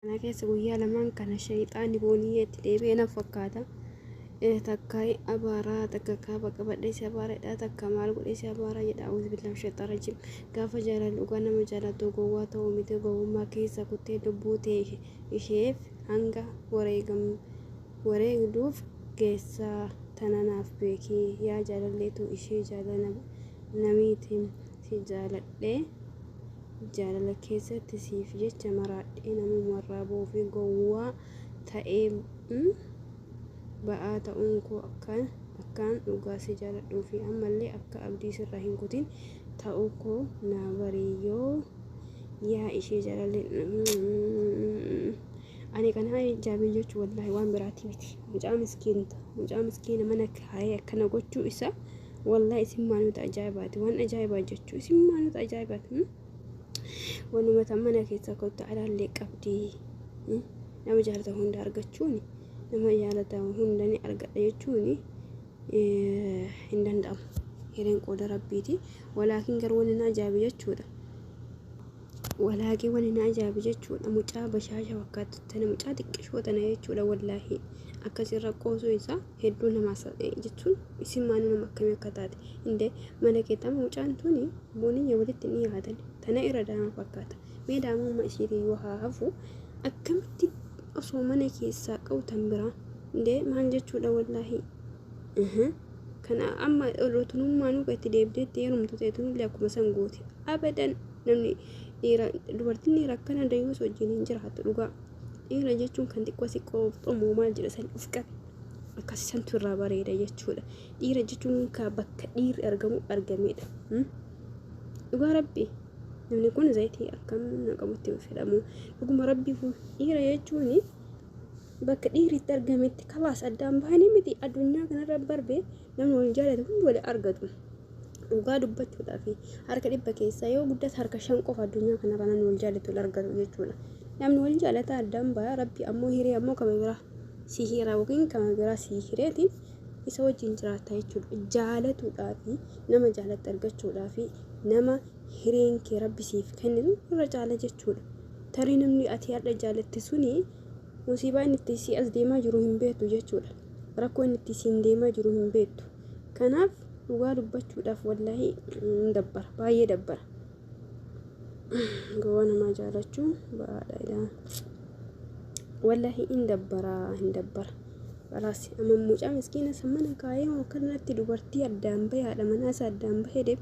Kana keessa guyyaa lamaan kana shayxaanni booniyyeetti deebi'ee na fakkaata. Takka abaaraa, takka kaaba qabadhee si abaaradha, takka maal godhee si abaaraa jedha. A'uuzu billaahi shayxaan rajiim. Gaafa jaalalli dhugaa nama jaalatu gowwaa ta'uu miti, gowwummaa keessa kuttee lubbuu tee isheef hanga wareegduuf geessaa, tana naaf beeki. Yaa jaalalleetu ishee jaalala namiitiin si jaaladhee, jaalala keessatti siif jecha maraadhee, namumarraa ba'uu fi gowwaa ta'ee ba'aa ta'uun koo akkaan dhugaa si jaaladhuu fi ammallee akka abdii sirraa hin kutin ta'uu koo naa bari. Yoo yaa ishee jaalallee ani kana ajaa'ibee jechuu, wallaahi waan biraati miti. Mucaa miskiinta, mucaa miskiina mana kaayee akkana gochuu isaa, wallaahi isin maanuta ajaa'ibaati, waan ajaa'ibaa jechuu isin maanuta ajaa'ibaati. Wanuma tan mana keessa kottu alaallee qabdi. Nama jaalata hunda argachuun, nama jaalata hunda ni argadha jechuun hin danda'amu. Hireen qooda rabbiiti. Walaakin garuu wanni na ajaa'ibe jechuudha. Walaakin wanni na ajaa'ibe jechuudha. Mucaa bashaasha fakkaattu tana, mucaa xiqqishoo tana jechuudha, wallaahi akkasirra qoosuu isaa hedduu nama jechuun isin maanuu nama akkamii akka taate indee mana keetti amma mucaan tuni booniyya walitti ni dhiyaatan, tana irra daama fakkaata. Mee daamummaa ishiitii yoo haa hafu, akkamitti osoo mana keessaa qabu tan biraa indee maal jechuudha? Wallaahi kana amma odootunummaanuu itti deebiteetti heerumtu ta'e, tunillee akkuma san gooti. Abadan namni dhiira, dubartiin dhiira akkana dayyuus wajjin hin jiraattu. Dhugaa dhiira jechuun kan xiqqoo si qoxomoo maal jedha san of qabe akkasi santu irraa bareeda jechuudha. Dhiira jechuun ka bakka dhiirri argamu argamedha. Dhugaa rabbi namni kun zayitii akkam naqamutti fedhamu. Dhuguma rabbi dhiira jechuun bakka dhiirri itti argametti kalaas addaan bahanii miti. Addunyaa kanarra barbe namni wal jaalatu hundi wal argatu. Dhugaa dubbachuudhaaf harka 100 keessaa yoo guddate harka 5 qofa addunyaa kanarra namni wal jaalatu wal argatu jechuudha. Namni wal jaalata addaan baha, rabbi ammoo hiree ammoo kama biraa si hira yookiin kama biraa si hireetiin isa wajjin jiraata jechuudha. Jaalatuudhaafi nama jaalatte argachuudhaafi nama hireen kee rabbi siif kennitu irra caala jechuudha. Tarii namni ati har'a jaalatte suni musiibaa inni itti si as deemaa jiru hin beektu jechuudha. Rakkoo inni itti siin deemaa jiru hin beektu. Kanaaf dhugaa dubbachuudhaaf wallaahi hin dabbara, baay'ee dabbara. Gowwaa namaa jaalachuu ba'aadha. Wallaahi hin dabbara, hin dabbara. Balaas amma mucaa miskiina san mana kaayee akkanatti dubartii addaan bahee, haadha manaa isaa addaan bahee deem.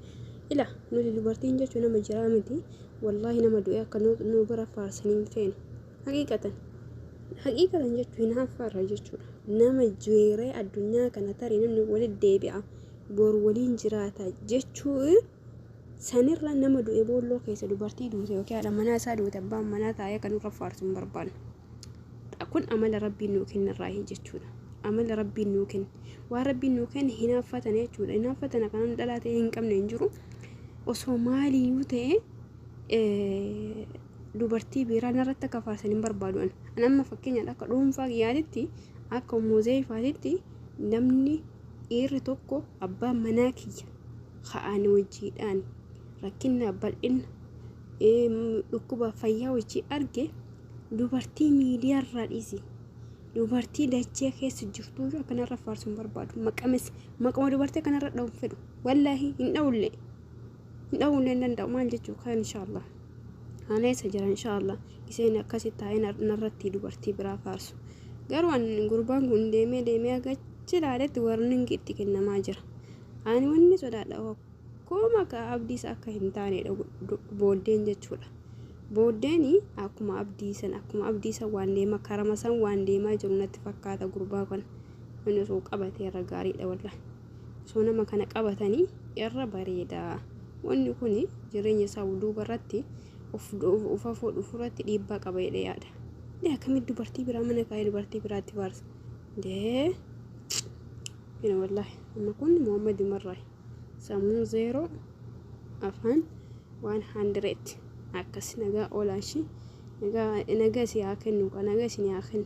Ila nuti dubartiin jechuun nama jiraa miti. Wallaahi nama du'e akka nu bira faarsanii hin feenu. Haqiiqatan. Haqiiqatan jechuun hin haffaarra jechuudha. Nama jeeree addunyaa kana tarii namni walitti deebi'a, boru waliin jiraata jechuu sanirra nama du'e boolloo keessa dubartii duute yookiin haadha manaa isaa duute abbaan manaa taa'ee kan nurra faarsu hin barbaannu. Kun amala rabbiin nuu kennarraa jechuudha. Amala rabbiin nuu kenne. Waan rabbiin nuu kenne hinaaffatan jechuudha. Hinaaffatan kan dhalaa ta'e hin qabne hin jiru. Osoo maaliyyuu ta'e dubartii biraa narratti akka faarsan hin barbaadu. Ani amma fakkeenyaaf akka dhuunfaa kiyyaatitti, akka muzeefaatitti, namni dhiirri tokko abbaan manaa kiyya ka'aan hojiidhaan rakkina bal'ina dhukkuba fayyaa hojii arge, dubartii miidiyaarraa dhiisi, dubartii dachee keessa jirtu akkanarra faarsu hin barbaadu. Maqames maqama dubartii akkanarra dha'u fedhu, wallaahi hin dha'ullee, hin dha'ullee hin danda'u. Maal jechuu kan inshaallah ana isa jira, inshaallah iseen akkasi taa'ee narratti dubartii biraa faarsu. Garuu an gurbaan kun deemee deemee agachi ilaaletti warningi itti kennamaa jira. Ani wanni sodaadha akkuma akka abdiisa akka hin taanedha booddeen jechuudha. Booddeen akkuma abdiisan, akkuma abdiisan waan deema karama san waan deemaa jiru natti fakkaata. Gurbaa kana inni osoo qabatee irra gaariidha, wallahi osoo nama kana qabatanii irra bareeda. Wanni kun jireenya isaa duuba irratti of afoo dhufu irratti dhiibbaa qaba jedhee yaada. Dee akkamitti dubartii biraa mana kaa'ee dubartii biraatti faarsa? Dee kina wallahi amma kun Muhammad Umarraa sammuu 0, afaan 100. Akkas nagaa oolaa ishii, nagaa, nagaa si haa kennu, nagaa isin haa kennu.